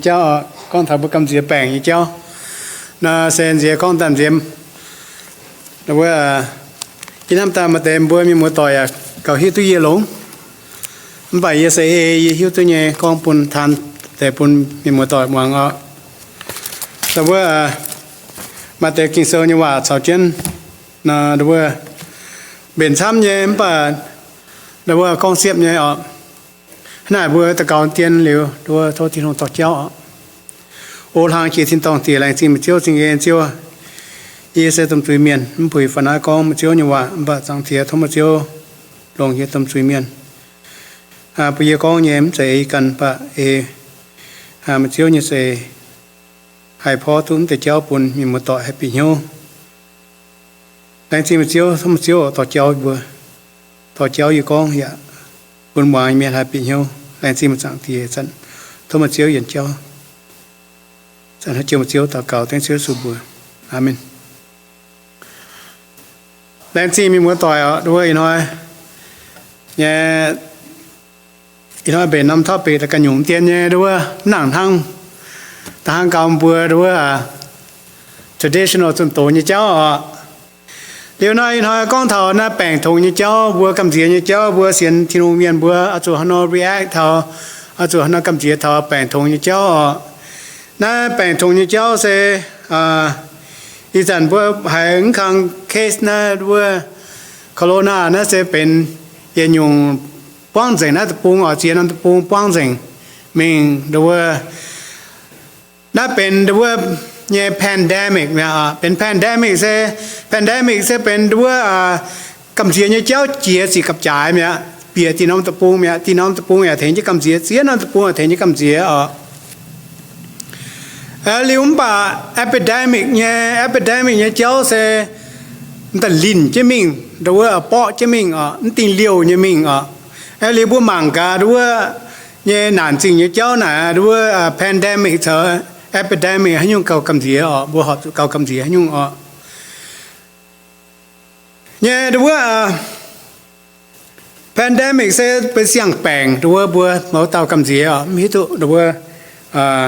jauv, gorngv taux mbuo gamh nziex baengc nyei jauv. Nor se nziex gorngv daaih nziex, wuov, yie hnamv daaih maaih deix mbuo mienh muoz-doic yaac gauh hiuv duqv yie longx. Mv baac yie se ei yie hiuv duqv nyei gorngv bun taan deix bun mienh muoz-doic muangx oc. Wuov, maaih deix Ging-Sou nyei waac caux jienv, wuov, mbenc camv nyei mv baac wuov gorngv siepv nyei oc. Hnangv naaic mbuo daux gaux dien liuz, wuov, tov Tin-Hungh dorh jauv oc. O hlang jiex tin-dorngh diex, laengz zingh meih Ziouv, zingh nyei Ziouv. Yie se domh zuiz-mienh, mv puix faaux naaiv gorngv meih Ziouv nyei waac, mv baac Zaangc Diex, tov meih Ziouv longc yie domh zuiz-mienh, bun yie gorngv nyei mv zeiz ei yie ganh, mv baac ei meih Ziouv nyei za'eix haih porv duqv mv deix jauv bun mienh muoz-doic haih bieqc hnyouv. Laengz zingh meih Ziouv, tov meih Ziouv dorh jauv mbuo, dorh jauv yie gorngv yaac bun muangx mienh haih bieqc hnyouv. Laengz zingh meih Zaangc Diex, tov meih Ziouv yienc jauv. Ziouv, meih Ziouv daux gaux dengv Ziouv Yesu mbuox. Aamen. Laengz zingh mienh muoz-doic oc, wuov ih hnoi nyei, ih hnoi mbenc norm topic da'ganh nyungc dien nyei, wuov, nangc hnangv, da'hnangv gauh mbuo, wuov, traditional zunh doz nyei jauv oc. Liuz nor ih hnoi gorngv taux naaiv baengc tongx nyei jauv, mbuo gamh nziex nyei jauv, mbuo sienx Tin-Hungh mienh mbuo oix zuqc haaix nor react taux, oix zuqc haaix nor gamh nziex taux baengc tongx nyei jauv oc. Naaiv baengc tongx nyei jauv se ih zanc mbuo haiz mv kang case naaiv wuov corona naaiv se benx yietc nyungc buangv nzengc naaiv deic-bung oc, ziex norm deic-bung buangv nzengc mingh wuov. Naaiv benx wuov nyei pandemic mi'aqv. Benx pandemic se, pandemic se benx wuov gamh nziex nyei jauv jiex ziqc gapv-jaaix mi'aqv. Bieqc dih norm deic-bung mi'aqv. Dih norm deic-bung yaac tengx jienv gamh nziex, ziex norm deic-bung yaac tengx jienv gamh nziex oc. Liuz mv baac epidemic nyei, epidemic nyei jauv se da'linc jienv mingh, wuov borqv jienv mingh oc, mv dingh liouh nyei mingh oc. Liuz mbuo mangc gaax wuov nyei naanc zingh nyei jauv naaic, wuov pandemic caux epidemic haaix nyungc gauh gamh nziex oc, mbuo horpc zuqc gauh gamh nziex haaix nyungc oc. Nyei wuov pandemic se benx siang-baengc, wuov mbuo mouz dauh gamh nziex oc, mv hiuv duqv wuov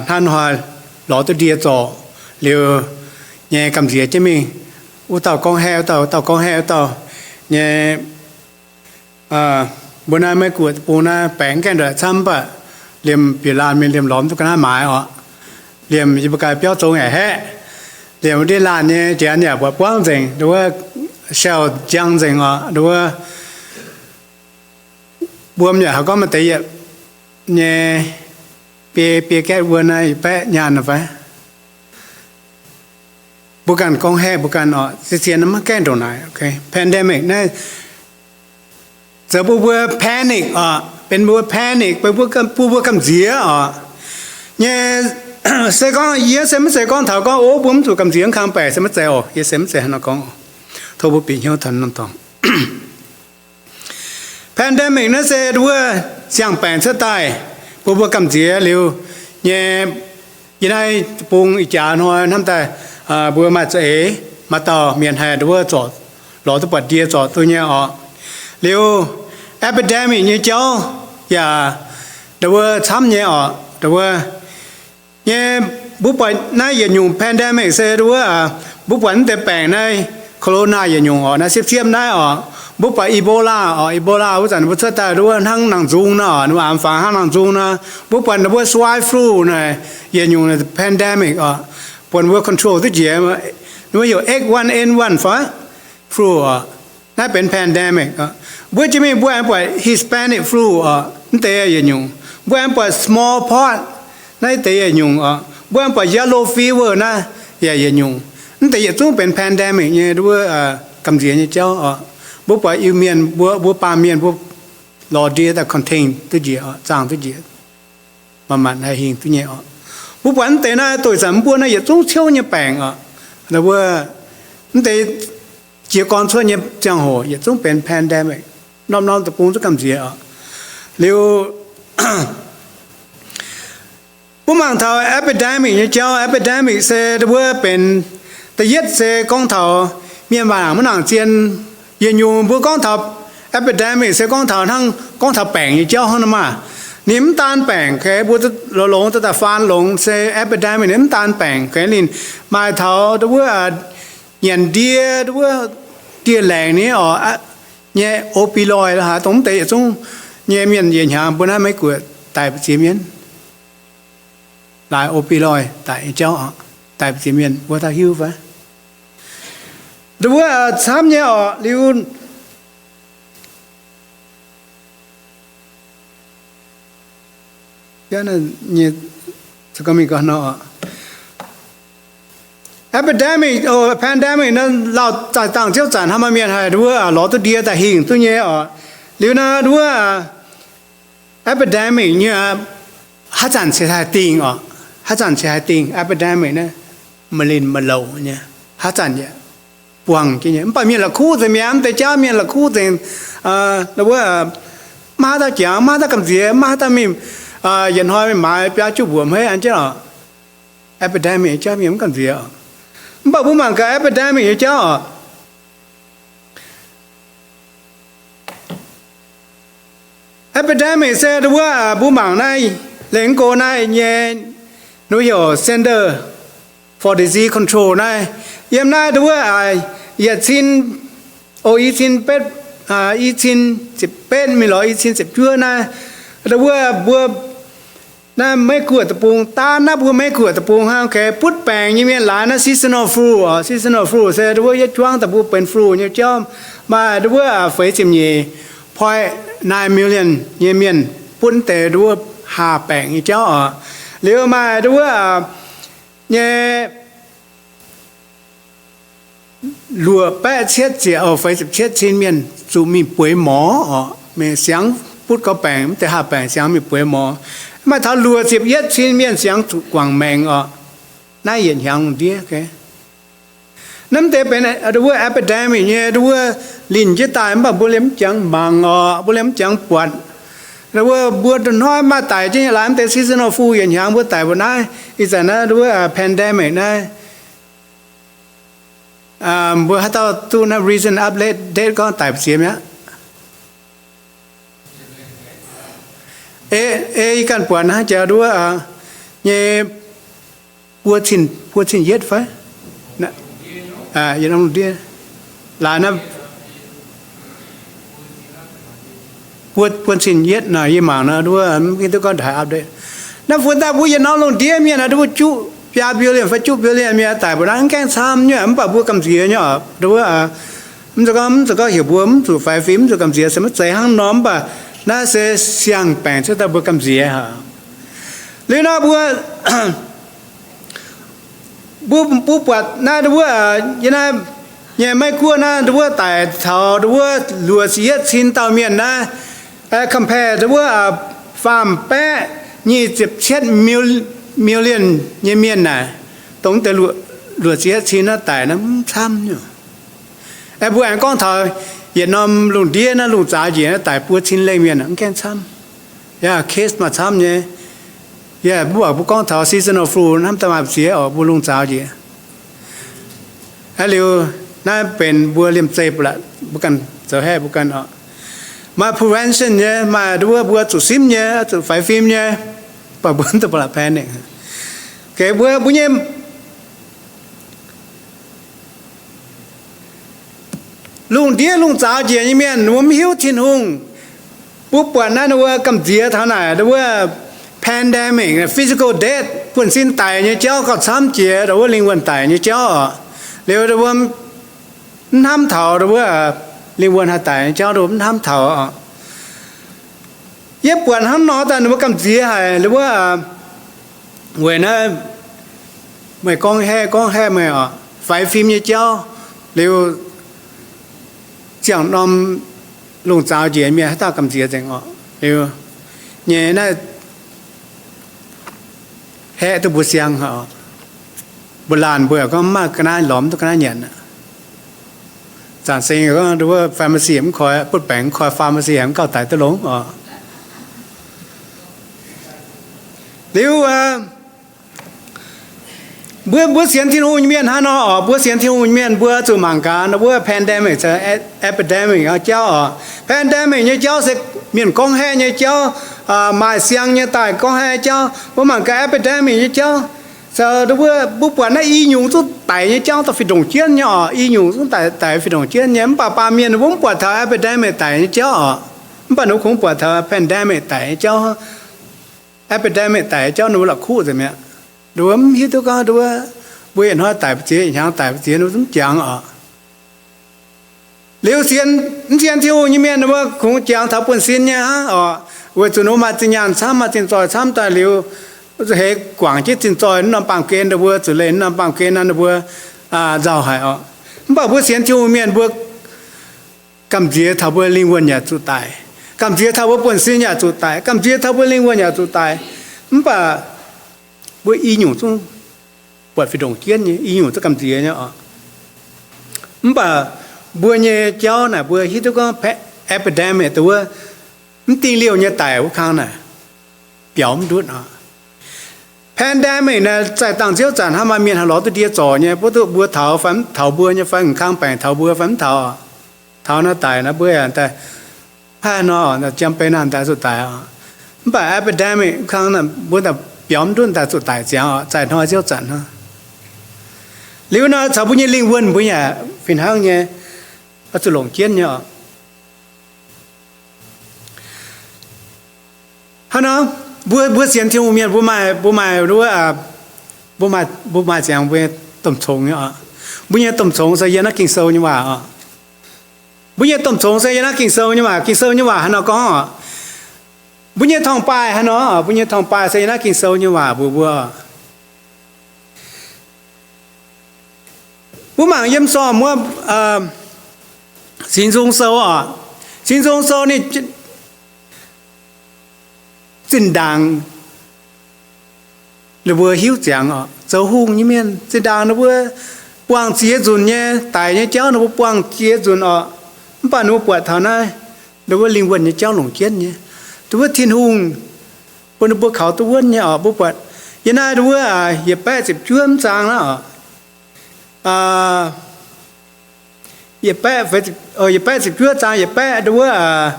hnangv haaix lorz duqv ndie zorc liuz nyei gamh nziex jienv mingh. Wuov dauh gorngv haeqv wuov dauh, wuov dauh gorngv haeqv wuov dauh nyei. Mbuo naaiv Meiv Guoqv deic-bung naaiv baengc gaengh ndongc camv, mv baac liemh bieqc laanh mingh liemh lorz mv duqv ga'naaiv maaiz oc. Liemh yie mbuo ganh biauv zong yaac haeqv. Liemh wuov ndiev laanh nyei janx yaac buatc buangv nzengc, wuov shell njang nzengc oc, wuov mbuo yaac haiz gorngv maaih deix yietc nyei biei, biei gaetv wuon naaiv yietc baeqv nyaanh fai? Mbuo ganh gorngv haeqv mbuo ganh oc, zien-zien maiv gaengh ndongc naaic. Pandemic naaiv zoux bun mbuo panic oc, benx mbuo panic, benx mbuo, bun mbuo gamh nziex oc. Nyei se gorngv yie se maiv zeiz gorngv taux gorngv, o, mbuo mv zuqc gamh nziex mv kang baengc, se maiv zeiz oc. Yie se maiv zeiz haaix nor gorngv oc. Tov mbuo bieqc hnyouv taux norm dorngx. Pandemic naaiv se wuov siang-baengc cuotv daaih bun mbuo gamh nziex liuz nyei. Yie naaiv bung ih jaax hnoi hnamv daaih mbuo maaih za'eix, maaih dauh mienh haih wuov zorc, lorz duqv buatc ndie zorc duqv nyei oc. Liuz epidemic nyei jauv yaac wuov camv nyei oc. Wuov nyei mbuo buatc naaiv yietc nyungc pandemic se wuov, mbuo buatc mv deix baengc naaiv corona yietc nyungc oc, naaiv siepv-siepv naaiv oc. Mbuo buatc Ebola oc, Ebola wuov zanc mbuo cuotv daaih wuov hnangv nangh nzung nor oc, ninh mbuo aanx fangx hnangv nangh nzung nor. Mbuo buatc wuov swine flu naaic yietc nyungc pandemic oc, buatc mbuo control duqv njiec. Ninh mbuo heuc H one N one fai flu oc. Naaiv benx pandemic oc. Mbuo jiex mingh mbuo aengx buatc Hispanic flu oc, mv deix yietc nyungc. Mbuo aengx buatc smallpox, naaiv deix yietc nyungc oc. Mbuo aengx buatc yellow fever naaiv yaac yietc nyungc. Mv deix yietc zungv benx pandemic nyei wuov gamh nziex nyei jauv oc. Mbuo buatc Iu-Mienh, mbuo, mbuo baamh mienh mbuo lorz ndie daaih contain duqv njiec oc, zaangh duqv njiec, manc-manc haih hingh duqv nyei oc. Mbuo buatc mv deix naaiv doix zanc mv buo naaiv yietc zungv ciouv nyei baengc oc. Wuov mv deix jiez gorn cuotv nyei ziangh hoc yietc zungv benx pandemic, norm-norm deic-bung zungv gamh nziex oc. Liuz mbuo mangc taux epidemic nyei jauv. Epidemic se wuov benx, da'yietv se gorngv taux mienh waac maiv nangc zien. Yietc nyungc mbuo gorngv taux epidemic se gorngv taux hnangv gorngv taux baengc nyei jauv hnangv nor maah. Ninh mv daan baengc, kengx mbuo longx, daaih faan longx se epidemic, ninh mv daan baengc, kengx ninh maaih taux wuov nyanc ndie, wuov dieh laengc ni oc, nyei opioid haaix dongh mv deix yietc zungv nyei mienh yietc hnyangx mbuo naaiv Meiv Guoqv daic mbu'ziex mienh. Laaix opioid daic nyei jauv, daic mbu'ziex mienh mbuo dauh hiuv fai? Wuov camv nyei oc, liuz epidemic, pandemic, lauh zaih dangh ziouv zanc hnangv maaih mienh haih wuov lorz duqv ndie daaih hingh duqv nyei oc. Liuz naaiv wuov epidemic nyei, haaix zanc se haih dingh oc, haaix zanc se haih dingh epidemic naaiv, maaih linh maaih louc nyei, haaix zanc yaac buangh jienv nyei. Mv baac mienh la'kuqv nzengc mi'aqv, mv deix jauv mienh la'kuqv nzengc, wuov maiv haaix dauh jangx, maiv haaix dauh gamh nziex, maiv haaix dauh mingh, yietc hnoi mingh maaiz biaa juqv mbuoqc hmeiv an jienv oc. Epidemic nyei jauv mienh mv gamh nziex oc. Mv baac mbuo mangc gaax epidemic nyei jauv oc. Epidemic se wuov mbuo mangc naaiv, lengh go naaiv nyei, nu heuc Center for Disease Control naaiv, yiem naaiv wuov yietc cin, o, i cin betv, i cin ziepc betv mingh lorz i cin ziepc juov naaiv, wuov mbuo naaiv Meiv Guoqv deic-bung, daan naaiv mbuo Meiv Guoqv deic-bung hnangv, kengx butv baengc nyei mienh laaix naaiv seasonal flu oc. Seasonal flu se wuov yietv juangv daaih mbuo benx flu nyei jauv, maaih wuov feix ziepc nyeic point nine million nyei mienh butv deix wuov haah baengc nyei jauv oc. Liuz maaih wuov nyei luoqc baeqv cietv ziepc, feix ziepc cietv cin mienh zuqc mingh bueix morz oc. Mingh siangx butv gau baengc, mv deix haah baengc siangx mingh bueix morz. Maaih taux luoqc ziepc yietv cin mienh siangx zuqc guangc maengc oc. Naaiv yietc hnyangx lungh ndiev. Naaiv mv deix benx wuov epidemic nyei wuov linh jienv daaih, mv baac mbuo liemh mv jangx mangc oc, mbuo liemh mv jangx buatc. Wuov mbuo hnoi maaih daic jienv nyei laaix mv deix seasonal flu yietc hnyangx mbuo daic mbuo naaiv, ih zanc naaiv wuov pandemic naaiv. Mbuo haaix dauh duqv naaiv recent update gorngv daic mbu'ziex mi'aqv? Ei, ei yie ganh buatc hnangv jaax nduov nyei, buo cin, buo cin yietv fai? Yietc norm lungh ndiev, laaix naaiv buo, buo cin yietv naaic yie mangc nor nduov mv hiuv duqv gorngv haaix update. Naaiv funx daaih mbuo yietc norm lungh ndiev mienh naaiv nduov juqv biaa billion fai juqv billion mienh daic mbuo naaiv mv gaengh camv nyei, mv baac mbuo gamh nziex nyei oc nduov. Mv zeiz gorngv, mv zeiz gorngv heuc mbuo mv zuqc faix fim, mv zuqc gamh nziex, se maiv zeiz hnangv nor, mv baac naaiv se siang-baengc cuotv daaih mbuo gamh nziex haic. Liuz nor mbuo, mbuo, mbuo buatc naaiv nduov, yie naaiv nyei Meiv Guoqv naaiv nduov daic taux nduov luoqc ziepc yietv cin dauh mienh naaiv, compare nduov faam-baeqv nyic ziepc cietv million nyei mienh naaic, dongh deix luoqc ziepc yietv cin naaiv daic naaiv mv camv nyei. Aeqv, mbuo aengx gorngv taux yietc norm lungh ndiev naaiv lungh zaaux njiec naaiv daic buo cin lengh mienh mv gaengh camv. Yaac case maaih camv nyei. Yaac mv baac mbuo gorngv taux seasonal flu hnamv daaih maaih ziex oc, mbuo lungh zaaux njiec. Aeqv, liuz naaiv benx mbuo liemh zeih ba'laqc mbuo ganh zoux haeqv mbuo ganh oc. Maaih prevention nyei, maaih nduov mbuo zuqc simv nyei, zuqc faix fim nyei, baac mbuo mv dungx ba'laqc panic. Gec mbuo, mbuo nyei lungh ndiev lungh zaaux njiec nyei mienh, mbuo mv hiuv Tin-Hungh. Mbuo buatc naaiv wuov gamh nziex taux naaic wuov pandemic, physical death, buonv-sin daic nyei jauv gauh camv jiex wuov lingh wuonh daic nyei jauv oc. Liuz mbuo mv hnamv taux wuov lingh wuonh haih daic nyei jauv mv hnamv taux oc. Yie buatc hnangv nor daaih ninh mbuo gamh nziex haic, liuz wuov weic naaiv meih gorngv haeqv gorngv haeqv meih oc, faix fim nyei jauv, liuz ziangh norm lungh zaaux njiec mienh haaix dauh gamh nziex nzengc oc. Liuz nyei naaiv haeqv duqv mbuo siang oc. Mbuo laanh mbuo yaac gorngv mv maaih ga'naaiv lorz mv duqv ga'naaiv nyanc aqv. Zanc seng gorngv nduov pharmacy mv koi, butv baengc mv koi pharmacy haic mv gauh daic duqv longx oc. Liuz mbuo, mbuo sienx Tin-Hungh nyei mienh hnangv nor oc, mbuo sienx Tin-Hungh nyei mienh mbuo zuqc mangc gaax nor wuov pandemic caux epidemic jauv oc. Pandemic nyei jauv se mienh gorngv haeqv nyei jauv, maaih siang nyei daaih gorngv haiz jauv, mbuo mangc gaax epidemic nyei jauv. Zoux mbuo, mbuo buatc naaiv i nyungc zungv daic nyei jauv daaih fih ndongc jienv nyei oc. I nyungc zungv daic, daic fih ndongc jienv nyei. Mv baac baamh mienh mbuo mv buatc taux epidemic daic nyei jauv oc. Mv baac ninh mbuo kungx buatc taux pandemic daic nyei jauv. Epidemic daic nyei jauv ninh mbuo la'kuqv nzengc mi'aqv. Ninh mbuo mv hiuv duqv gorngv ninh mbuo, mbuo yietc hnoi daic mbu'ziex, yietc hnyangx daic mbu'ziex, ninh mbuo zungv jangx oc. Liuz sienx, mv sienx Tin-Hungh nyei mienh ninh mbuo kungx jangx taux buonv-sin nyei hnangv oc. Weic zuqc ninh mbuo maaih zinh nyaanh camv, maaih zinh zoih camv daaih liuz, heix guangc jienv zinh zoih wuov norm baamh gen, ninh mbuo zuqc leih wuov norm baamh gen nor ninh mbuo nzauh haic oc. Mv baac mbuo sienx Tin-Hungh mienh mbuo gamh nziex taux mbuo lingh wuonh yaac zuqc daic, gamh nziex taux mbuo buonv-sin yaac zuqc daic, gamh nziex taux mbuo lingh wuonh yaac zuqc daic. Mv baac mbuo i nyungc zungv buatc fih ndongc jienv nyei, i nyungc zungv gamh nziex nyei oc. Mv baac mbuo nyei jauv naaic mbuo hiuv duqv gorngv epidemic dongh wuov mv dingh liouh nyei daic wuov kang naaic biaux mv ndutv oc. Pandemic naaic zaih dangh ziouv zanc hnangv maaih mienh haih lorz duqv ndie zorc nyei, mbuo duqv mbuo taux fai mv taux mbuo nyei fai, m'kang baengc taux mbuo fai mv taux, taux naaiv daic naaiv mbuo yaac daaih, haaix nor jiem bei naaiv daaih zuqc daic oc. Mv baac epidemic kang naaic mbuo daaih biaux mv ndutv daaih zuqc daic ziangx oc, zaih hnoi ziouv zanc hnangv. Liuz nor caux mbuo nyei lingh wuonh mbuo yaac fih hnangv nyei, oix zuqc longc jienv nyei oc. Hnangv nor, mbuo, mbuo sienx Tin-Hungh mienh mbuo maaih, mbuo maaih, mbuo maaih, mbuo maaih ziangx mbuo nyei domh congx nyei oc. Mbuo nyei domh congx se yiem naaiv Ging-Sou nyei waac oc. Mbuo nyei domh congx se yiem naaiv Ging-Sou nyei waac. Ging-Sou nyei waac haaix nor gorngv oc? Mbuo nyei torngv-baaih haaix nor? Mbuo nyei torngv-baaih se yiem naaiv Ging-Sou nyei waac mbuox mbuo. Mbuo mangc yiem sormh wuov Singx Nzung Sou oc. Singx Nzung Sou ninh zinh ndaangc ninh mbuo hiuv ziangx oc, zoux hungh nyei mienh zinh ndaangc ninh mbuo buangh ziex nzunc nyei, daic nyei jauv ninh mbuo buangh ziex nzunc oc. Mv baac ninh mbuo buatc taux naaiv, ninh mbuo lingh wuonh nyei jauv longc jienv nyei. Ninh mbuo Tin-Hungh bun ninh mbuo kaux duqv wuonv nyei oc. Mbuo buatc yiem naaiv ninh mbuo yietc baeqv ziepc juov mv zaang naaiv oc, yietc baeqv, yietc baeqv ziepc juov zaang yietc baeqv wuov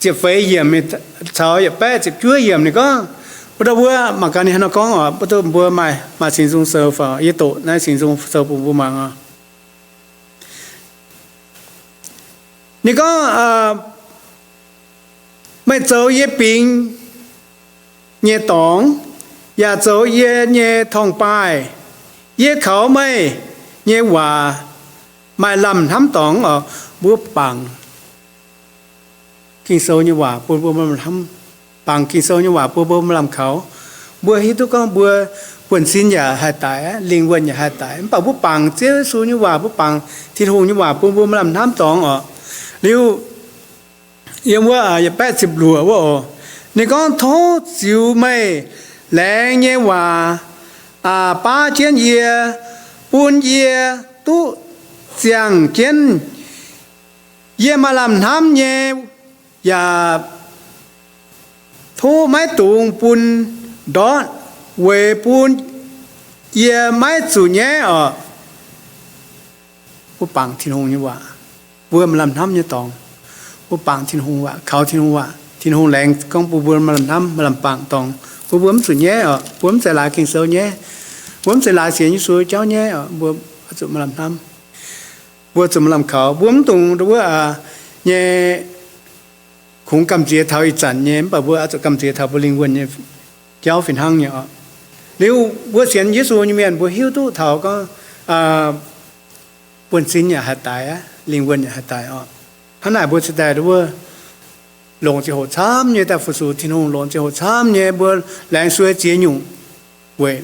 ziepc feix yiemc caux yietc baeqv ziepc juov yiemc ninh gorngv, mbuo ndau wuov mangc gaax ninh haaix nor gorngv oc. Mbuo, mbuo maaih, maaih Singx Nzung Sou faaux? Yie doqc naaiv Singx Nzung Sou bun mbuo mangc oc. Ninh gorngv, meih zoux yie bingx nyei dorngx, yaac zoux yie nyei torngv-baaih. Yie kaux meih nyei waac maaih lamh hnamv dorngx oc. Mbuo bangc Ging-Sou nyei waac bun mbuo maaih lamh hnamv, bangc Ging-Sou nyei waac bun mbuo maaih lamh kaux. Mbuo hiuv duqv gorngv mbuo buonv-sin yaac haih daic, lingh wuonh yaac haih daic, mv baac mbuo bangc Ziouv Yesu nyei waac, mbuo bangc Tin-Hungh nyei waac bun mbuo maaih lamh hnamv dorngx oc. Liuz yiem wuov yietc baeqv ziepc luoqc wuov oc, ninh gorngv, tov ziux meih laengz nyei waac baav jienv yie, bun yie duqv ziangh jienv yie maaih lamh hnamv nyei, yaac tov maiv dungx bun ndortv weic bun yie maiv zuqc nyaiv oc. Mbuo bangc Tin-Hungh nyei waac, mbuo maaih lamh hnamv nyei dorngx. Mbuo bangc Tin-Hungh waac, kaux Tin-Hungh waac, Tin-Hungh laengz gorngv bun mbuo maaih lamh hnamv, maaih lamh bangc dorngx, bun mbuo mv zuqc nyaiv oc. Mbuo mv zeiz laaix Ging-Sou nyaiv, mbuo mv zeiz laaix sienx Yesu jauv nyaiv oc. Mbuo zuqc maaih lamh hnamv, mbuo zuqc maaih lamh kaux. Mbuo mv dungx wuov nyei kungx gamh nziex taux ih zanc nyei, mv baac mbuo oix zuqc gamh nziex taux mbuo lingh wuonh nyei jauv fih hnangv nyei oc. Liuz mbuo sienx Yesu nyei mienh mbuo hiuv duqv taux gorngv buonv-sin yaac haih daic aqv, lingh wuonh yaac haih daic oc. Hnangv naaic mbuo cingx daaih wuov longc ziangh hoc camv nyei daaih fu-sux Tin-Hungh, longc ziangh hoc camv nyei mbuo laengz suei ziex nyungc weic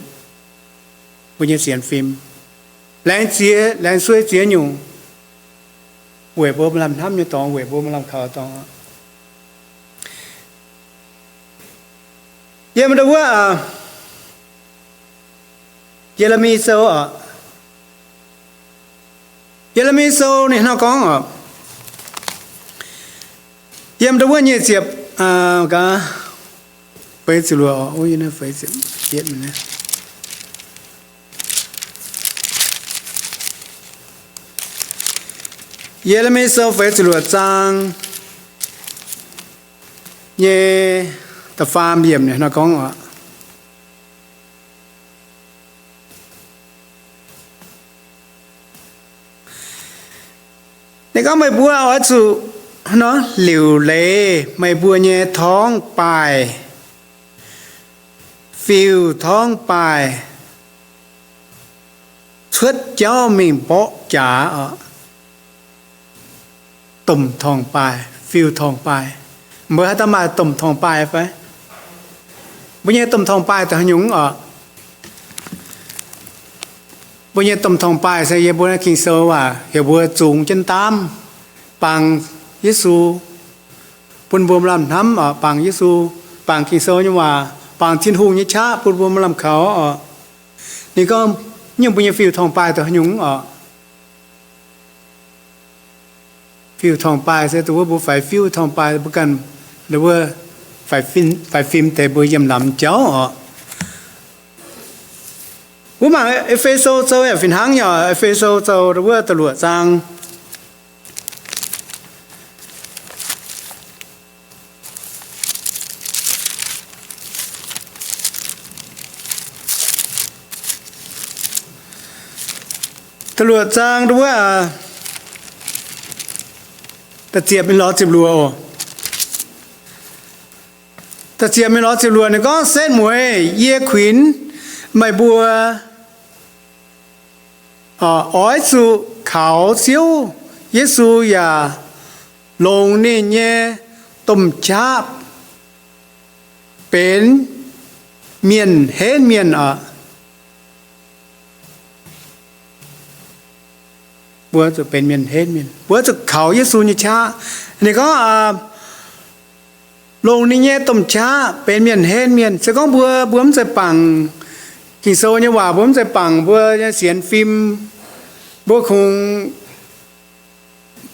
mbuo nyei sienx fim. Laengz ziex, laengz suei ziex nyungc weic mbuo maaih lamh hnamv nyei dorngx, weic mbuo maaih lamh kaux dorngx. Yiem ndau wuov Ye^le^mi Sou oc. Ye^le^mi Sou ninh hnangv gorngv oc, yiem ndau wuov nyic ziepc, gaax, feix ziepc luoqc oc, feix ziepc yietv. Ye^le^mi Sou feix ziepc luoqc zaang. nyei da'faam yiemc nor gorngv oc. Ninh gorngv, meih mbuo oix zuqc nor liuc leiz meih mbuo nyei torngv baaih, fiuv-torngv baaih, cuotv jauv mingh mborqv jaax oc. Domh torngv baaih, fiuv-torngv baaih. Mbuo haaix dauh maaih domh torngv baaih fai? Mbuo nyei domh torngv baaih daaih haaix nyungc oc? Mbuo nyei domh torngv baaih se yiem mbuo naaiv Ging-Sou waac heuc mbuo zungx jienv ndaamv, bangc Yesu, bun mbuo maaih lamh hnamv oc, bangc Yesu, bangc Ging-Sou nyei waac, bangc Tin-Hungh nyei qaqv bun mbuo maaih lamh kaux oc. Ninh gorngv, nyungc mbuo nyei fiuv-torngv baaih daaih haaix nyungc oc? Fiuv-torngv baaih se dongh wuov mbuo faix fiuv torngv baaih, mbuo ganh wuov faix fim deix mbuo yiem lamz jauv oc. Mbuo mangc E^fe^so Sou yaac fih hnangv nyei oc. E^fe^so Sou wuov da'luoqc zaang. Da'luoqc zaang wuov, da'ziepc mingh lorz ziepc luoqc oc. Da'ziepc mingh lorz ziepc luoqc ninh gorngv, setv mueiz yie kuinx meih mbuo oix zuqc kaux Ziouv Yesu yaac longc ninh nyei domh qaqv benx mienh henv mienh oc. Mbuo zuqc benx mienh henv mienh, mbuo zuqc kaux Yesu nyei qaqv. Ninh gorngv, longc ninh nyei domh qaqv benx mienh henv mienh. Se gorngv mbuo, mbuo mv zeiz bangc Ging-Sou nyei waac, mbuo mv zeiz bangc mbuo nyei sienx fim, mbuo kungx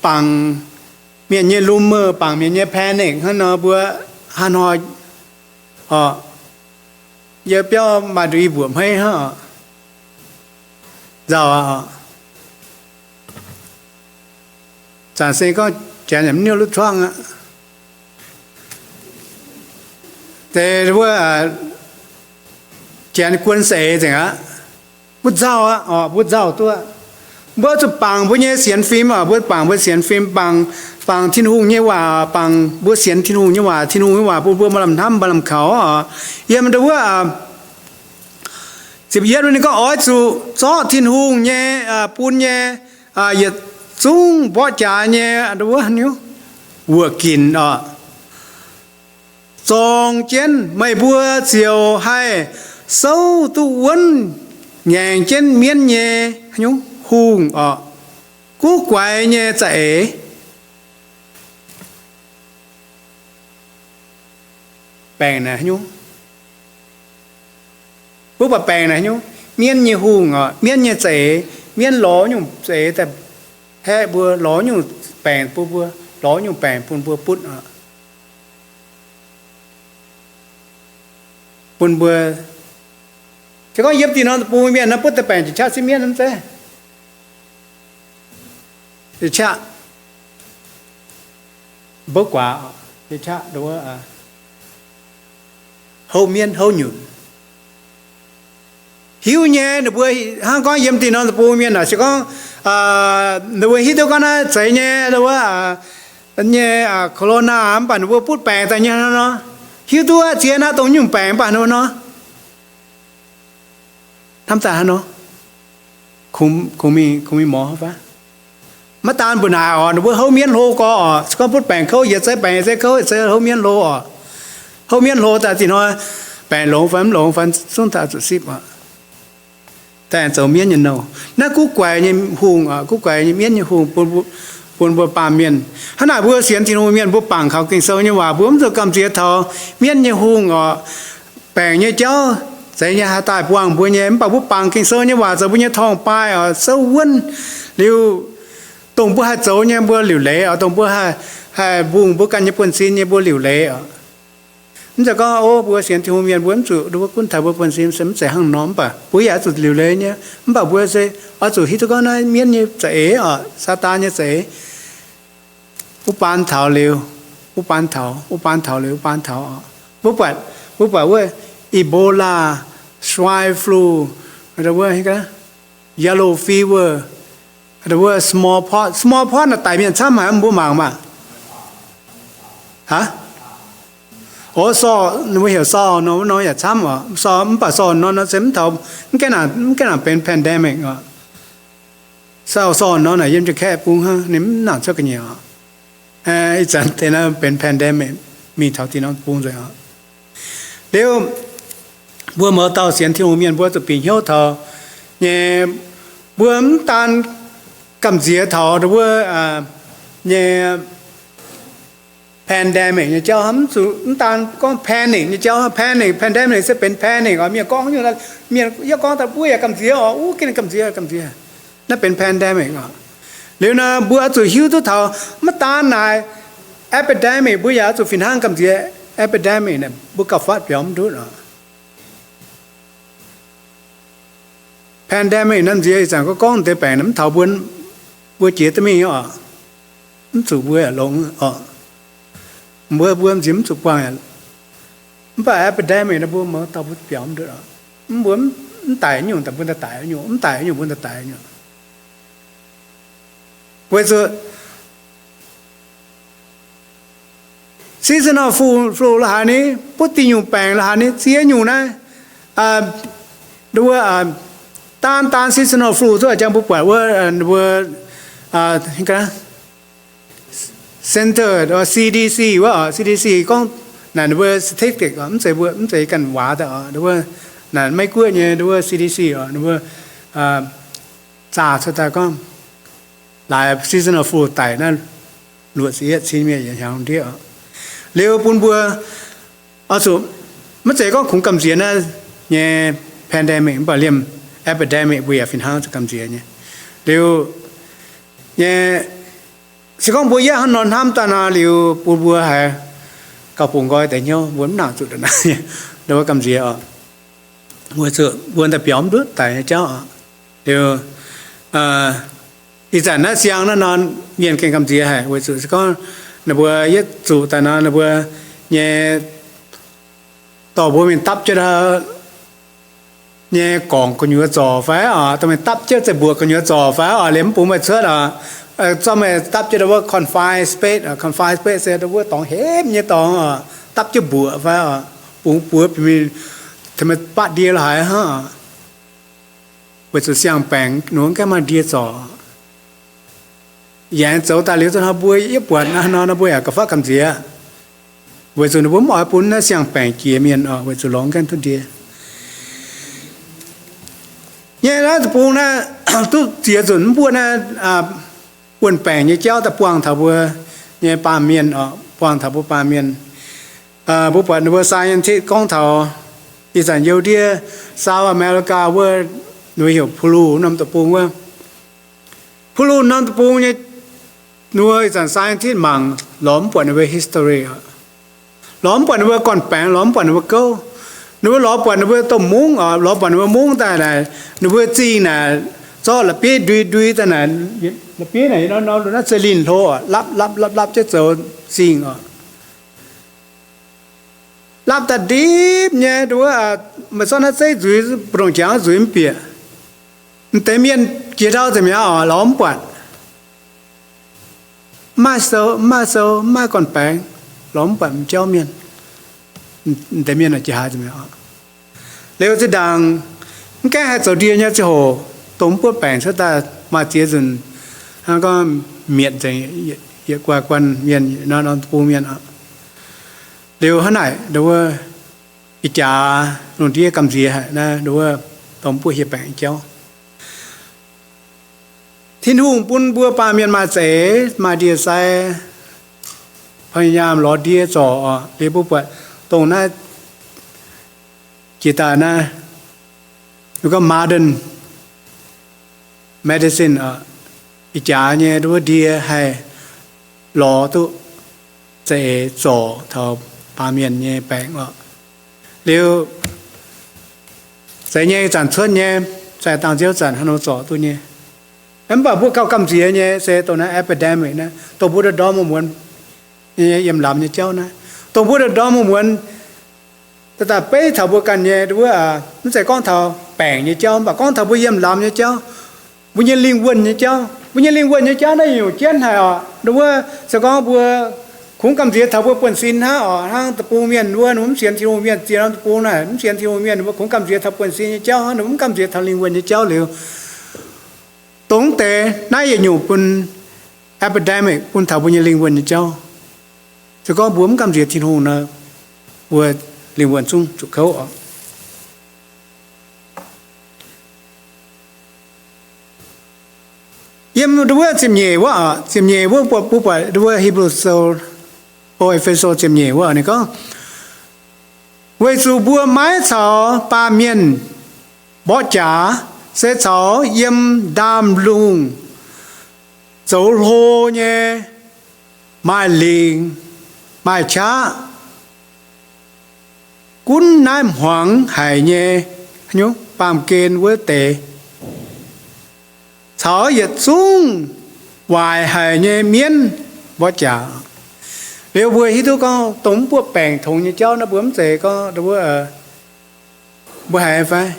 bangc mienh nyei rumor, bangc mienh nyei panic hnangv nor, mbuo haaix hnoi oc, yie biauv maaih nduqc i mbuoqc hmeiv hnangv oc, nzauh aqv oc. Zanc se gorngv janx yaac mv niouv lutv cuangv aqv. Deix wuov, janx guon saeng-eix nzengc aqv. Mbuo nzauh aqv oc, mbuo nzauh duqv. Mbuo zuqc bangc mbuo nyei sienx fim oc, mbuo bangc mbuo sienx fim, bangc, bangc Tin-Hungh nyei waac, bangc mbuo sienx Tin-Hungh nyei waac, Tin-Hungh nyei waac bun mbuo maaih lamh hnamv, maaih lamh kaux oc. Yiem wuov ziepc yietv ninh gorngv, oix zuqc zorqv Tin-Hungh nyei bun nyei yietc zungv mborqv jaax nyei wuov, wuoqc ginc oc, zorng jienv, meih mbuo ziouc haih souv duqv wuonv ngaengc jienv mienv nyei hungh oc. Guv guaix nyei za'eix. Baengc naaic haaix nyungc? Mbuo buatc baengc naaic haaix nyungc? Mienv nyei hungh oc, mienv nyei za'eix, mienv lorz nyungc za'eix daaih haeqv mbuo, lorz nyungc baengc bun mbuo, lorz nyungc baengc bun mbuo butv oc, bun mbuo. Se gorngv yiem dih norm deic-bung mienh nor butv daaih baengc jiex qaqv sieqv mienv mv zeiz? Qaqv mbouv guaax, qaqv houv mienv houv nyunc. Hiuv nyei ninh mbuo hnangv gorngv yiem dih norm deic-bung mienh aah, se gorngv ninh mbuo hiuv duqv gorngv naaiv zeiz nyei wuov nyei corona mv baac ninh mbuo butv baengc daaih nyei hnangv nor. Hiuv duqv ziex naaiv dongh nyungc baengc mv baac nor, hnamv daaih hnangv nor, kungx mingh, kungx mingh morz fai? Maiv daan mbuo naaic oc, ninh mbuo houv mienv hlo gorx oc, se gorngv butv baengc kouv, yietc zeiv baengc yietc zeiv kouv, yietc zeiv houv mienv hlo oc. Houv mienv hlo daaih dih hnoi, baengc longx fai mv longx fai zungv daaih zuqc sipv oc. Daaih aengx zoux mienv nyei nouh. Naaiv guv guaix nyei hungh oc, guv guaix nyei mienv nyei hungh bun mbuo baamh mienh. Hnangv naaic mbuo sienx Tin-Hungh mienh, mbuo bangc kaux Ging-Sou nyei waac, mbuo mv zuqc gamh nziex taux mienv nyei hungh oc. Baengc nyei jauv zeiz nyei haih daaih buangh mbuo nyei, mv baac mbuo bangc Ging-Sou nyei waac zoux mbuo nyei torngv-baaih oc, souv wuonv liuz, dongh mbuo haih zoux nyei mbuo liuc leiz oc, dongh mbuo haih, haih mbungh mbuo ganh nyei buonv-sin nyei mbuo liuc leiz oc. Mv zeiz gorngv, o, mbuo sienx Tin-Hungh mienh mbuo mv zuqc, mbuo gunv taux mbuo buonv-sin se mv zeiz hnangv nor, mv baac mbuo yaac oix zuqc liuc leiz nyei. Mv baac mbuo se oix zuqc hiuv duqv gorngv naaiv mienv nyei za'eix oc, Saadaan nyei za'eix, wuov baan taux liuz, wuov baan taux, wuov baan taux liuz wuov baan taux oc. Mbuo buatc, mbuo buatc wuov Ebola, swine flu, wuov yellow fever, wuov smallpox. Smallpox naaic daic mienh camv haic, mbuo mangc maah. Aa, sorc, ninh mbuo heuc sorc nor, wuov norm yaac camv oc. Sorc, mv baac sorc nor nor se mv taux, mv gaengh nangc benx pandemic oc. Sorc, sorc nor naaic yiem Janx-Kaeqv bung hnangv, ninh mv nangc cuotv ga'nyiec oc. Ih zanc deix naaiv benx pandemic, mingh taux dinh norm bung nzengc oc. Liuz, mbuo mouz dauh sienx Tin-Hungh mienh mbuo zuqc bieqc hnyouv taux nyei, mbuo mv daan gamh nziex taux wuov nyei pandemic nyei jauv, mv daan gorngv panic nyei jauv. Panic, pandemic se benx panic oc. Mienh gorngv nyungc, mienh yaac gorngv daaih mbuo yaac gamh nziex oc, wuov gengh gamh nziex, gamh nziex. Naaiv benx pandemic oc. Liuz nor mbuo oix zuqc hiuv duqv taux maiv daan naaic epidemic, mbuo yaac oix zuqc fih hnangv gamh nziex epidemic naaic, mbuo gauh fatv biaux mv ndutv oc. Pandemic naaiv nziex ih zanc gorngv deix baengc mv taux mbuo, mbuo jiex duqv mingh oc. Mv zuqc mbuo yaac longx oc. Mbuo, mbuo nziex mv zuqc buangh. Mv baac epidemic naaiv mbuo mouz dauh mbuo biaux mv ndutv oc. Mv, mbuo mv daic nyungc daaih mbuo daaih daic nyungc, mv daic nyungc mbuo daaih daic nyungc. Weic zuqc seasonal flu, flu la'haaix ni, butv diuh nyungc baengc la'haaix ni, ziex nyungc naaiv, wuov, daan, daan seasonal flu zuqc jangx mbuo buatc wuov, wuov, Center, C D C wuov, C D C gorngv naaic ninh mbuo statistic, mv zeiz mbuo, mv zeiz ganh waac daaih, wuov, naaic Meiv-Guoqv nyei wuov C D C oc, ninh mbuo zaah cuotv daaih gorngv laaix seasonal flu daic naaiv luoqc ziepc yietv cin mienh yietc hnyangx ndiev oc. Liuz bun mbuo oix zuqc maiv zeiz gorngv kungx gamh nziex naaiv nyei pandemic, mv baac liemh epidemic mbuo yaac fih hnangv zuqc gamh nziex nyei. Liuz nyei, se gorngv mbuo yaac hnangv nor hnamv daaih nor liuz bun mbuo haiz gauh bungx nqoi deix hnyouv, mbuo mv nangc zuqc ndongc naaiv nyei, ndongc wuov gamh nziex oc. Weic zuqc mbuo daaih biaux mv ndutv daic nyei jauv oc. Liuz ih zanc naaiv siang naaiv nor, mienh gengh gamh nziex haic, weic zuqc se gorngv ninh mbuo yietv zuqc daaih nor, ninh mbuo nyei dorh mbuo mingh dapv jienv nyei gorngc gu'nyuoz zorc fai oc, dorh mingh dapv jienv zeiv-mbuoqc gu'nyuoz zorc fai oc, liemh mv bungx meih cuotv oc. Zorqv meih dapv jienv wuov confined space, confined space se wuov dorngx hepv nyei dorngx oc, dapv jienv mbuoqc fai oc, bungx buoz bieqc mingh, meih batv ndie la'haaix hnangv oc. Weic zuqc siang-baengc nor gaengh maaih ndie zorc. Yaac zoux daaih liuz zunc hnoi mbuo yie buatc naaiv nor, mbuo yaac gauh fatv gamh nziex. Weic zuqc ninh mbuo mv oix bun naaiv siang-baengc jiex mienh oc, weic zuqc lorz gaengh duqv ndie. Nyei naaiv deic-bung naaiv duqv ziex nzunc mv buoqv naaiv wuon-baengc nyei jauv daaih buangh taux mbuo nyei baamh mienh oc, buangh taux mbuo baamh mienh. Mbuo buatc ninh mbuo scientist gorngv taux ih zanc youh ndiev South America wuov, ninh mbuo heuc Peru norm deic-bung wuov. Peru norm deic-bung nyei, ninh mbuo ih zanc scientist mangc lorz mv buatc ninh mbuo history oc. Lorz mv buatc ninh mbuo gorn-baengx, lorz mv buatc ninh mbuo gouv. Ninh mbuo lorz buatc ninh mbuo domh mungv oc, lorz buatc ninh mbuo mungv daaih naaic, ninh mbuo zingh naaic, zorqv la'bieiv ndui ndui daaih naaic, la'bieiv naaic nor nor naaiv zeiv linh hlo oc, lapv lapv lapv lapv jienv zoux zingh oc. Lapv daaih ndipv nyei, wuov, meih zorqv naaiv zeiv nzuiz, mbu'ndongx jangx nzuiz mv bieqc. M'deix mienh jiex ndau nzengc mi'aqv oc, lorz mv buatc. Mv maaih sou, mv maaih sou, mv maaih gorn-baengx, lorz mv buatc m'jauv mienh. M'deix mienh jiex haaix nzengc mi'aqv oc. Liuz zinh ndaangc mv gaengh haih zoux ndie nyei ziangh hoc, dongh mv buoqv baengc cuotv daaih maaih ziex nzunc, hnangv gorngv mietc nzengc yietc guai guanh mienh, norm deic-bung mienh oc. Liuz hnangv naaic, wuov, ih jaax lungh ndiev gamh nziex haic naaiv, wuov, dongh mv buoqv hieh baengc jauv. Tin-Hungh bun mbuo baamh mienh maaih za'eix, maaih ndie-sai, พยายาม lorz ndie zorc oc. Liuz mbuo buatc dongh naaiv jiex daaih naaiv, mbuo gorngv modern medicine oc, ih jaax nyei wuov ndie haih lorz duqv za'eix zorc taux baamh mienh nyei baengc oc. Liuz zeiz nyei zanc cuotv nyei, zaih dangh nziouv zanc haaix nor zorc duqv nyei. Mv baac mbuo gauh gamh nziex nyei se dongh naaiv epidemic naaiv, dongh mbuo ndorm-ndorm muonz yiem lamz nyei jauv naaiv. Dongh mbuo ndorm-ndorm muonz-muonz daaih beiv taux mbuo ganh nyei wuov, mv zeiz gorngv taux baengc nyei jauv, mv baac gorngv taux mbuo yiem lamz nyei jauv, mbuo nyei lingh wuonh nyei jauv. Mbuo nyei lingh wuonh nyei jauv naaiv nyungc jienv haic oc. Wuov se gorngv mbuo kungx gamh nziex taux mbuo buonv-sin hnangv oc, hnangv deic-bung mienh wuov, ninh mv sienx Tin-Hungh mienh, ziex norm deic-bung naaic mv sienx Tin-Hungh mienh, mbuo kungx gamh nziex taux buonv-sin nyei jauv hnangv, ninh mv gamh nziex taux lingh wuonh nyei jauv liuz, dongh deix naaiv yietc nyungc bun epidemic bun taux mbuo nyei lingh wuonh nyei jauv. Se gorngv mbuo mv gamh nziex Tin-Hungh nor, mbuo lingh wuonh zungv zuqc kouv oc. Yiem wuov ziepc nyeic wuov, ziepc nyeic wuov, mbuo buatc wuov Hebrew Sou, o, E^fe^so ziepc nyeic wuov ninh gorngv, weic zuqc mbuo maiv caux baamh mienh mborqv jaax, se caux yiem ndaamv-lungh zoux hlo nyei, maaih lingc, maaih qaqv, gunv naaiv hmuangx haic nyei baamh gen wuov deix, caux yietc zungv waaic haic nyei mienv mborqv jaax. Liuz mbuo hiuv duqv gorngv dongh mv buoqv baengc tongx nyei jauv naaiv, mbuo mv zeiz gorngv mbuo haiz fai?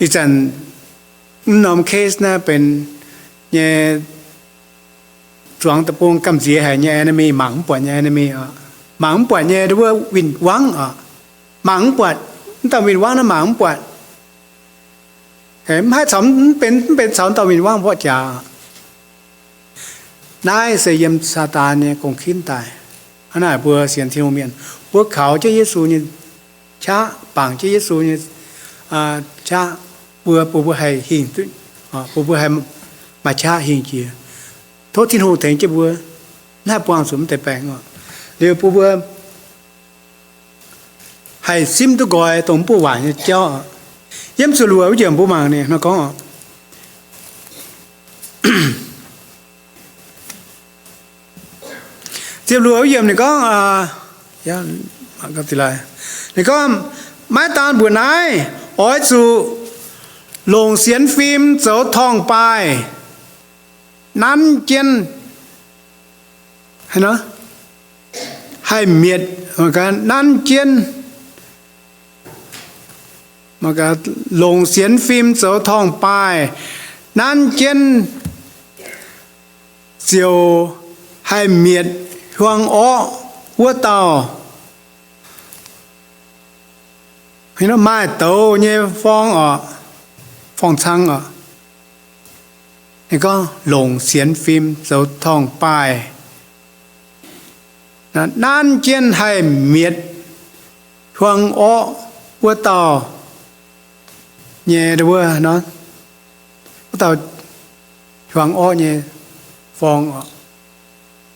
Ih zanc mv norm case naaiv benx nyei zuangx deic-bung gamh nziex haic nyei enemy, mangc mv buatc nyei enemy oc. Mangc mv buatc nyei wuov win-wangv oc. Mangc mv buatc, mv dauh win-wangv naaiv mangc mv buatc. Mv haih caux, mv benx, mv benx caux dauh win-wangv mborqv jaax. Naaiv se yiem Saadaan nyei gong-kinv daaih. Hnangv naaic mbuo sienx Tin-Hungh mienh, mbuo kaux jienv Yesu nyei qaqv, bangc jienv Yesu nyei qaqv, mbuo, bun mbuo haih hingh, bun mbuo haih maaih qaqv hingh jiex. Tov Tin-Hungh tengx jienv mbuo, mv haih buangh zuqc mv deix baengc oc. Liuz bun mbuo haih simv duqv nqoi dongh mv buoqv waaic nyei jauv. Yiem Ziepc Luoqc wuov yiemc mbuo mangc ninh gorngv, Ziepc Luoqc wuov yiemc ninh gorngv, ninh gorngv, maiv daan mbuoqc naaiv, oix zuqc longc sienx fim zoux torngv-baaih nanv jienv, haih mietc, nanv jienv, longc sienx fim zoux torngv-baaih nanv jienv ziouc haih mietc hiuang orqv wuov dauh maaih douz nyei forng oc, forng-cang oc. Ninh gorngv longc sienx fim zoux torngv-baaih nanv jienv haih mietc hiuang orqv wuov dauh nyei, wuov dauh hiuang orqv nyei forng oc.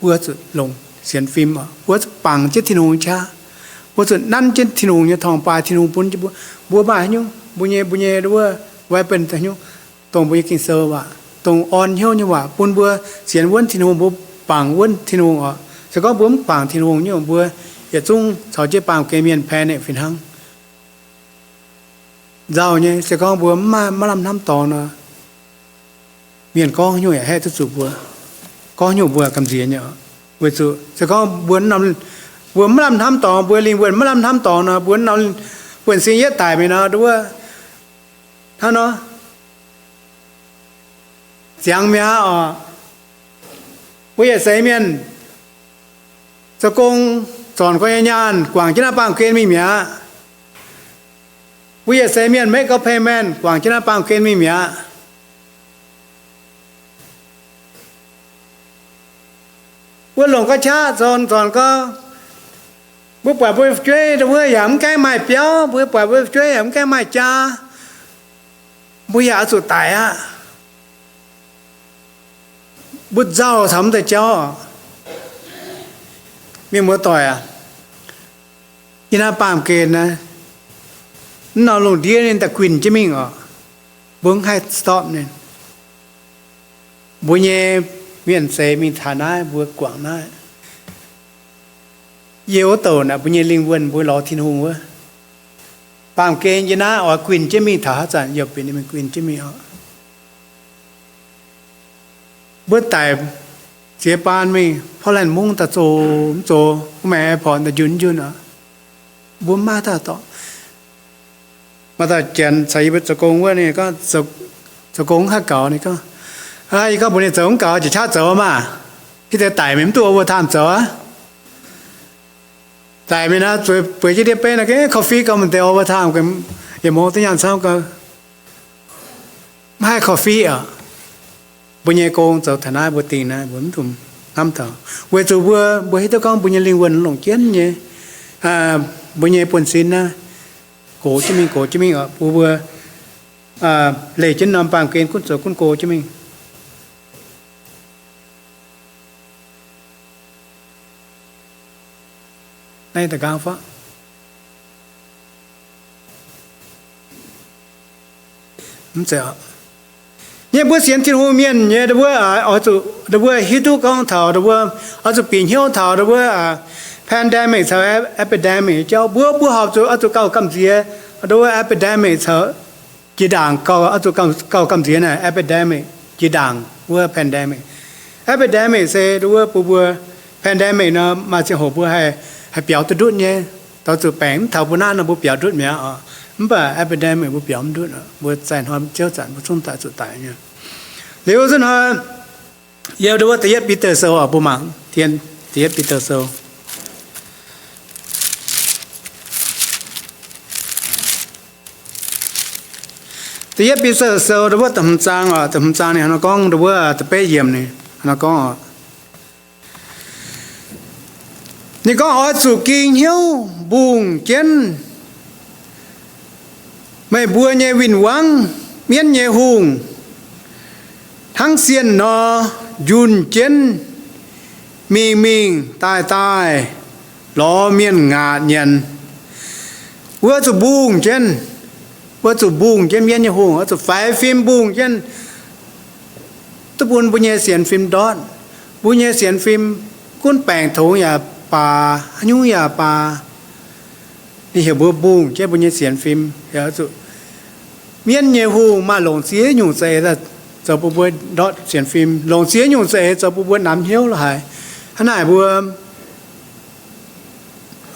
Mbuo zuqc longc sienx fim oc. Mbuo zuqc bangc jienv Tin-Hungh qaqv. Mbuo zuqc nanv jienv Tin-Hungh nyei torngv-baaih Tin-Hungh bun jienv mbuo. Mbuo maaih haaix nyungc, mbuo nyei, mbuo nyei wuov weapon haaix nyungc, dongh mbuo nyei Ging-Sou waac, dongh orn hnyouv nyei waac bun mbuo sienx wuonv Tin-Hungh, mbuo bangc wuonv Tin-Hungh oc. Se gorngv mbuo mv bangc Tin-Hungh nyungc, mbuo yietc zungv caux jienv baamh gen mienh panic fih hnangv. Nzauh nyei, se gorngv mbuo maiv, maiv lamh hnamv dorngx nor, mienh gorngv nyungc yaac haeqv duqv zuqc mbuo. Gorngv nyungc mbuo gamh nziex nyei oc. Weic zuqc se gorngv mbuo, mbuo maiv lamh hnamv dorngx, mbuo lingh wuonh maiv lamh hnamv dorngx nor, mbuo norm buonv-sin yietv daic mingh nor, wuov hnangv nor ziangx mi'aqv oc. Mbuo yietc seix mienh zoux gong, zornc gong nyei nyaanh, guangc jienv naaiv baamh gen mingh mi'aqv. Mbuo yietc seix mienh make a payment, guangc jienv naaiv baamh gen mingh mi'aqv. Mbuo longc ga'qaqv zornc, zornc gau, mbuo buatc mbuo fu'jueiv wuov yaac mv gaengh maaih biauv, mbuo buatc mbuo fu'jueiv yaac mv gaengh maaih jaa, mbuo yaac oix zuqc daic aqv. Mbuo nzauh caux mv deix jauv oc. Mienh muoz-doic aac, yie naaiv baamh gen naaiv, mv norm lungh ndiev ninh daaih guinh jienv mingh oc. Mbuo mv haih stop ninh. Mbuo nyei mienh seix mingh taux naaiv, mbuo guangc naaiv. Yie wuov douc naaic, mbuo nyei lingh wuonh mbuo lorz Tin-Hungh wuov, baamh gen yie naaiv oix guinh jienv mingh taux haaix zanc yaac bieqc ninh mingh guinh jienv mingh oc. Mbuo daic, ziex baan mingh Portland mungv daaih zoux, mv zoux, mv maengx airport daaih njunh njunh oc. Mbuo mv maaih dauh dorngx. Maaih dauh janx caux yie mbuo zoux gong wuov, ninh gorngv zoux gong mv haih gaux, ninh gorngv, aa, yie gorngv mbuox ninh zoux mv gaux, jiex qaqv zoux maah. Hitv deix daic mingh mv duqv overtime zoux aqv. Daic mingh naaiv zueiz bueix jienv ndiev beiv naaiv, gengh coffee gauh maaih deix overtime, yietc mouz duqv nyaanh camv gau. Mv haih coffee oc. Mbuo nyei gong zoux taux naaiv mbuo dingh naaiv mbuo mv dungx hnamv taux, weic zuqc mbuo, mbuo hiuv duqv gorngv mbuo nyei lingh wuonh longc jienv nyei, mbuo nyei buonv-sin naaiv gox jienv mingh, gox jienv mingh oc. Mbuo, mbuo leih jienv norm baamh gen gunv zoux gunv go jienv mingh. Naaiv da'nqaang faqv? Mv zeiz. Nyei mbuo sienx Tin-Hungh mienh nyei, wuov, oix zuqc, wuov, hiuv duqv gorngv taux, wuov, oix zuqc bieqc hnyouv taux, wuov, pandemic caux epidemic jauv. Mbuo, mbuo horpc zuqc, oix zuqc gauh gamh nziex, wuov, epidemic caux jiex ndaangc gauh, oix zuqc gauh gamh nziex naaic epidemic, jiex ndaangc wuov pandemic. Epidemic se wuov bun mbuo, pandemic nor maaih ziangh hoc mbuo haih, haih biaux duqv ndutv nyei, taux zuqc baengc mv taux mbuo naaiv nor mbuo biaux ndutv mi'aqv oc. Mv baac epidemic mbuo biaux mv ndutv, mbuo zaih hnoi ziouv zanc mbuo zungv daaih zuqc daic nyei. Liuz zunv hnoi, yiem wuov da'yietv Bide Sou oc, mbuo mangc, da'yietv Bide Sou. Da'yietv Bide Sou wuov da'hmz zaang oc, da'hmz zaang ninh hnangv nor gorngv, wuov da'betv yiemc ninh hnangv nor gorngv oc. Ninh gorngv, oix zuqc ging hnyouv mbungh jienv meih mbuo nyei win-wangv, mienv nyei hungh, hnangv sienh nor, njunh jienv mingh mingh daaih daaih, lorz mienh ngaatc nyanc. Wuov zuqc mbungh jienv, wuov zuqc mbungh jienv mienv nyei hungh, oix zuqc faix fim mbungh jienv, duqv bun mbuo nyei sienx fim ndortv. Mbuo nyei sienx fim gunv baengc tongx yaac baac, haaix nyungc yaac baac, ninh heuc mbuo mbungh jienv mbuo nyei sienx fim. Mienv nyei hungh maaih longc ziex nyungc za'eix zoux bun mbuo ndortv sienx fim, longc ziex nyungc za'eix zoux bun mbuo namx hnyouv lorqc haic. Hnangv naaic mbuo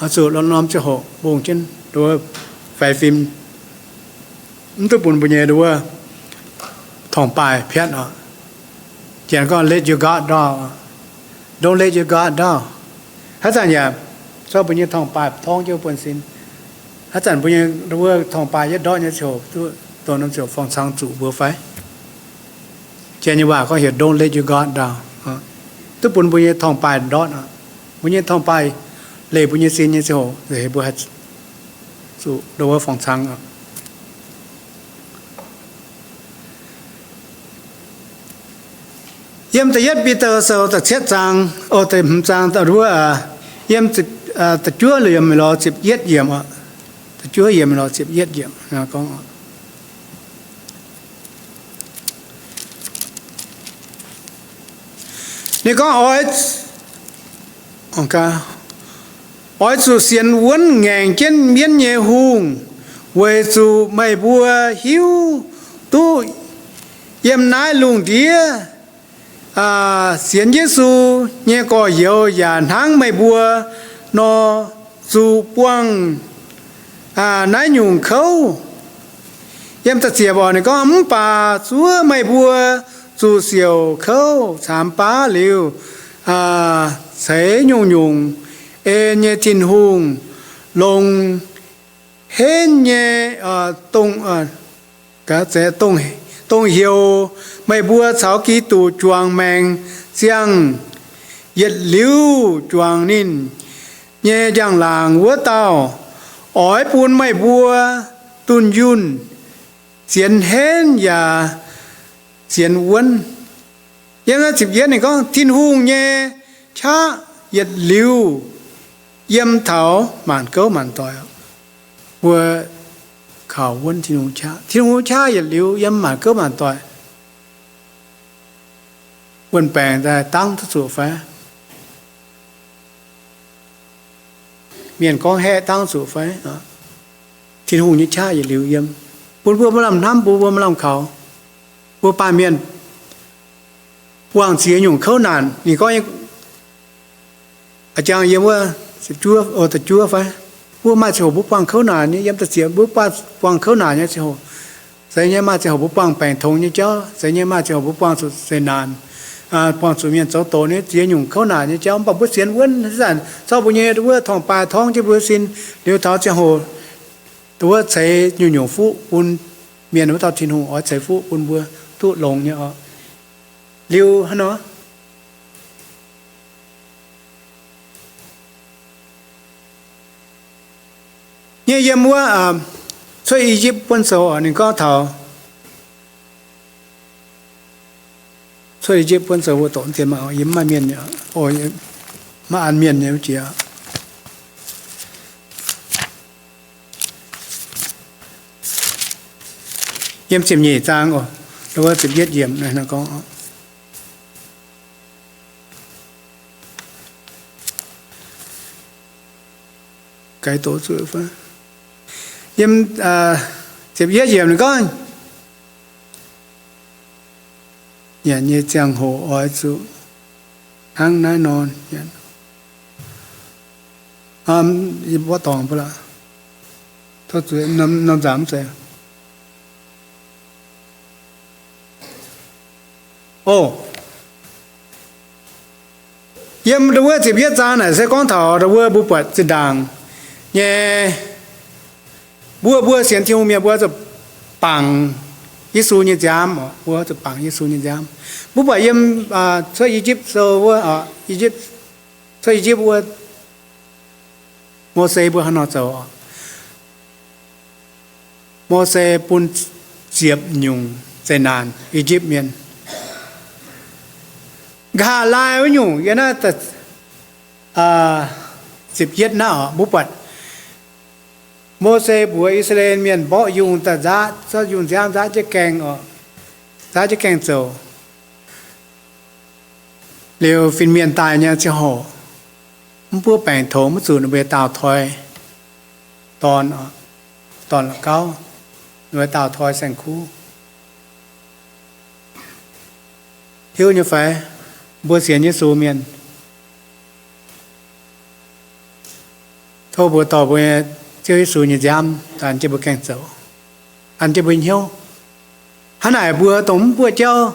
oix zuqc lorz norm ziangh hoc mbungh jienv faix fim, mv duqv bun mbuo nyei wuov torngv-baaih piatv oc. Janx gorngv let your guard down, don't let your guard down. Haaix zanc yaac zorqv mbuo nyei torngv-baaih torngv jienv mbuo buonv-sin. Haaix zanc mbuo nyei wuov torngv-baaih yietv ndortv nyei ziangh hoc, duqv dongh norm ziouc forng-cang zuqc mbuo fai? Janx nyei waac gorngv heuc don't let your guard down. Duqv bun mbuo nyei torngv-baaih ndortv oc. Mbuo nyei torngv-baaih leih mbuo nyei sin nyei ziangh hoc, heuc mbuo haih zuqc ndo wuov forng-cang oc. Yiem da'yietv Bide Sou da'cietv zaang, o, da'hmz zaang, wuov, yiem da'juov yiemc lorz ziepc yietv yiemc oc. Da'juov yiemc lorz ziepc yietv yiemc gorngv, ninh gorngv, oix zuqc sienx wuonv ngaengc jienv mienv nyei hungh, weic zuqc meih mbuo hiuv duqv yiem naaiv lungh ndiev sienx Yesu nyei gorx-youz yaac hnangv meih mbuo nor, zuqc buangh naaiv nyungc kouv. Yiem da'ziepc oc, ninh gorngv, mv baac zuov meih mbuo zuqc siouc kouv caamx baav liuz, ceix nyungc-nyungc en nyei Tin-Hungh, longc henv nyei, dongh heuc meih mbuo caux Giduc juangc maengc ziangh, yietc liuz juangc ninh nyei njang-laangc wuov dauh, oix bun meih mbuo dunh yunh, sienx henv yaac sienx wuonv. Yiem naaiv ziepc yietv ninh gorngv, Tin-Hungh nyei qaqv yietc liuz yiem taux maanc gouv maanc doic. Mbuo kaux wuonv Tin-Hungh qaqv. Tin-Hungh qaqv yietc liuz yiem maanc gouv maanc doic. Wuon-baengc daaih dangv duqv zuqc fai? Mienh gorngv haeqv dangv zuqc fai? Tin-Hungh nyei qaqv yietc liuz yiem, bun mbuo maaih lamh hnamv, bun mbuo maaih lamh kaux. Mbuo baamh mienh buangh ziex nyungc kouv naanc. Ninh gorngv, a'jang yiem wuov, o, da'juov fai, mbuo maaih ziangh hoc mbuo buangh kouv naanc nyei, yiem da'ziex mbuo buangh kouv naanc nyei ziangh hoc. Zeiz nyei maaih ziangh hoc mbuo buangh baengc tongx nyei jauv, zeiz nyei maaih ziangh hoc mbuo buangh zuqc zeqc naanc, buangh zuqc mienh zoux doqc nyei ziex nyungc kouv naanc nyei jauv, mv baac mbuo sienx wuonv zanc zorqv mbuo nyei wuov torngv-baaih torngv jienv mbuo sin liuz taux ziangh hoc wuov ceix nyungc-nyungc fuqv bun mienh wuov dauh Tin-Hungh oix ceix fuqv bun mbuo duqv longx nyei oc. Liuz hnangv nor nyei yiem wuov Cuotv I^yipv Buonv Sou, ninh gorngv taux Cuotv I^yipv Buonv Sou mbuo doqc dien maah, yie mv maaih mienh, maiv an mienh nyei jiex. Yiem ziepc nyeic zaang, wuov ziepc yietv yiemc gorngv, yiem ziepc yietv yiemc ninh gorngv, nyanc nyei ziangh hoc oix zuqc hnangv naaiv nor, mborqv dorngx mbuo lorqc, norm nzamc mv zeiz. O, yiem ndau wuov ziepc yietv zaang naaic se gorngv taux ndau wuov mbuo buatc zinh ndaangc nyei, mbuo, mbuo sienx Tin-Hungh mienh mbuo zuqc bangc Yesu nyei nziaamv, mbuo zuqc bangc Yesu nyei nziaamv. Mbuo buatc yiem Cuotv I^yipv Sou wuov, Cuotv I^yipv wuov, Mose mbuo hnangv nor zoux. Mose bun ziepc nyungc zeqc naanc I^yipv Mienh. Nqa'haav laai wuov nyungc yiem naaiv ziepc yietv naaiv oc, mbuo buatc Mose mbuox I^saa^laa^en Mienh mborqv yungh daaih nzaatv, zorqv yungh nziaamv nzaatv jienv gaengh oc, nzaatv jienv gaengh zoux. Liuz fin-mienh daaih nyei ziangh hoc, mv buov baengc tongx, mv zuqc ninh mbuo daauh toi dorn, dorn la'gauv, ninh mbuo daauh toi saeng-kuv. Hiuv nyei fai? Mbuo sienx Yesu mienh, tov mbuo dorh mbuo nyei Ziouv Yesu nyei nziaamv an jienv mbuo gaengh zoux, an jienv mbuo hnyouv. Hnangv naaic mbuo dongh mv buov jauv,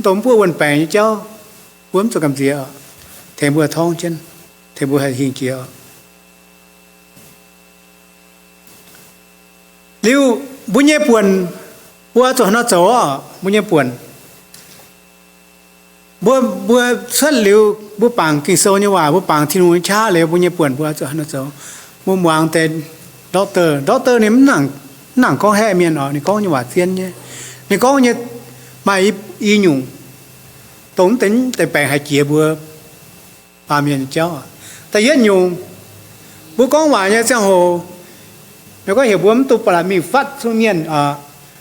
dongh mv buov wuon-baengc nyei jauv, mbuo mv zuqc gamh nziex, tengx mbuo torngv jienv, tengx mbuo haih hingh jiex. Liuz mbuo nyei buonc, mbuo zuqc haaix nor zoux oc? Mbuo nyei buonc, mbuo, mbuo cuotv liuz, mbuo bangc Ging-Sou nyei waac, mbuo bangc Tin-Hungh nyei qaqv liuz, mbuo nyei buonc mbuo zuqc haaix nor zoux? Mbuo muangx deix doctor, doctor ninh mv nangc gorngv haeqv mienh oc, ninh gorngv nyei waac zien nyei. Ninh gorngv nyei maaih i nyungc, dongh mv deix baengc haih jiex mbuo baamh mienh nyei jauv. Da'yietv nyungc, mbuo gorngv waac nyei ziangh hoc, ninh gorngv heuc mbuo mv dungx ba'laqc mingh fatv cuotv mienh,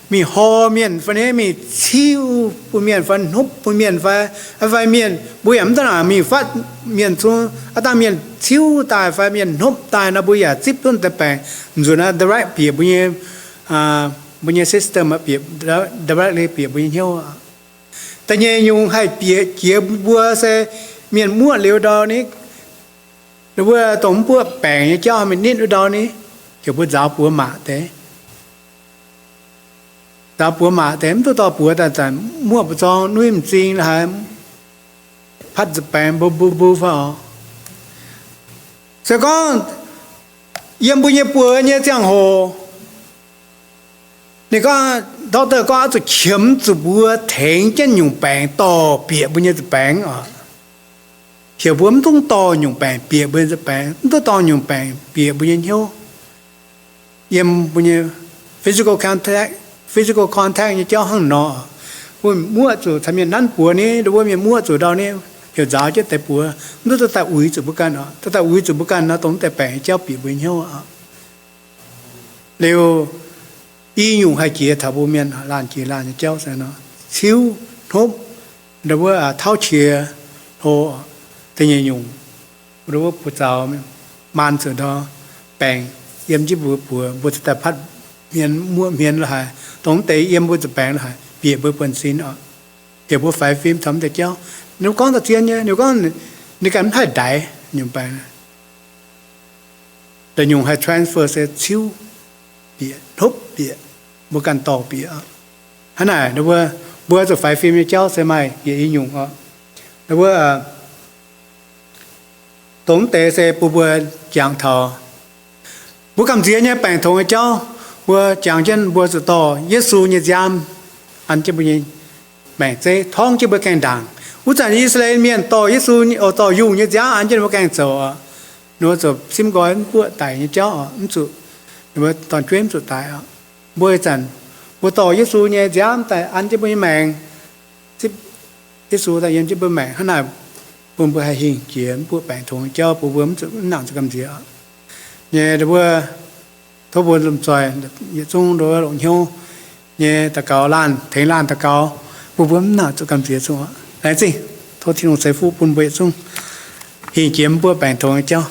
mingh hor mienh fai, mingh ciuv bun mienh fai, hnopv bun mienh fai, fai mienh, mbuo yaac mv dungx mingh fatv mienh cuotv. Aav dangh mienh ciuv daaih fai mienh hnopv daaih nor, mbuo yaac zipv duqv deix baengc, nzunc naaiv direct bieqc mbuo nyei, mbuo nyei system, directly bieqc mbuo nyei hnyouv. Da'nyeic nyungc haih bieqc jiex mbuo se mienh muoqv liuz ndau ni, mbuo dongh mv buov baengc nyei jauv mingh nitv wuov ndau ni, heuc mbuo nzaaux buoz maac deix. Nzaaux buoz maac deix, mv duqv dorh buoz daaih zanc muoqv mbu'zorng, nuiv m'zing la'haaix, patv nza'baengx mbuo mbuo mbuo fai oc. Se gorngv yiem mbuo nyei buoz nyei ziangh hoc, ninh gorngv, doctor gorngv oix zuqc qiemx zuqc mbuo tengx jienv nyungc baengc dorh bieqc mbuo nyei nza'baengx oc. Heuc mbuo mv dungx dorh nyungc baengc bieqc mbuo nyei nza'baengx, mv dungx dorh nyungc baengc bieqc mbuo nyei hnyouv. Yiem mbuo nyei physical contact, physical contact nyei jauv hnangv nor, mbuo muoqv zuqc caux mienh nanv buoz ni, mbuo mienh muoqv zuqc ndau ni, heuc nzaaux jienv deix buoz, mv duqv daaih uix zuqc mbuo ganh oc. Daaih uix zuqc mbuo ganh nor, dongh deix baengc nyei jauv bieqc mbuo nyei hnyouv oc. Liuz, i nyungc haih jiex taux mbuo mienh laanh jiex laanh nyei jauv se nor, ciuv, hnopv, ndau wuov tauv qiex hlo, da'nyeic nyungc, ndau wuov buoz-zaux, maan zuqc ndau baengc yiem jienv mbuo buoz, mbuo zuqc daaih patv hmien, muoqv hmien la'haaix, dongh deix yiem mbuo zuqc baengc la'haaix, bieqc mbuo buonv-sin oc. heuc mbuo faix fim taux mv deix jauv. Ninh gorngv da'zien nyei, ninh gorngv ninh ganh mv haih ndaix nyungc baengc. Da'nyungc haih transfer se ciuv bieqc, hnopv bieqc, mbuo ganh dorh bieqc. Hnangv naaic, mbuo zuqc faix fim nyei jauv se maaih yietc i nyungc oc. Mbuo dongh mv deix se bun mbuo jangx taux mbuo gamh nziex nyei baengc tongx nyei jauv. Mbuo jangx jienv mbuo zuqc dorh Yesu nyei nziaamv an jienv mbuo nyei maengc zeiv, torngv jienv mbuo gaengh ndaangc. Wuov zanc I^saa^laa^en Mienh dorh Yesu, dorh yungh nyei nziaamv an jienv mbuo gaengh zoux oc. Ninh mbuo zuqc simv nqoi mv buoqv daic nyei jauv oc, mv zuqc, ninh mbuo dorn-jueiv mv zuqc daic oc. Mbuo ih zanc, mbuo dorh Yesu nyei nziaamv daaih an jienv mbuo nyei maengc, zipv Yesu daaih yiem jienv mbuo maengc. Hnangv naaic, bun mbuo haih hingh jiex mv buoqv baengc tongx nyei jauv, bun mbuo mv zuqc, mv nangc zuqc gamh nziex nyei. Mbuo tov mbuo lomh nzoih yietc zungv ndo longc hnyouv nyei daux gaux, laanh tengx laanh daux gaux, bun mbuo mv nangc zuqc gamh nziex zuqc. Laengz zingh. Tov Tin-Hungh ceix fuqv bun mbuo yietc zungv hingh jiex mv buoqv baengc tongx nyei jauv.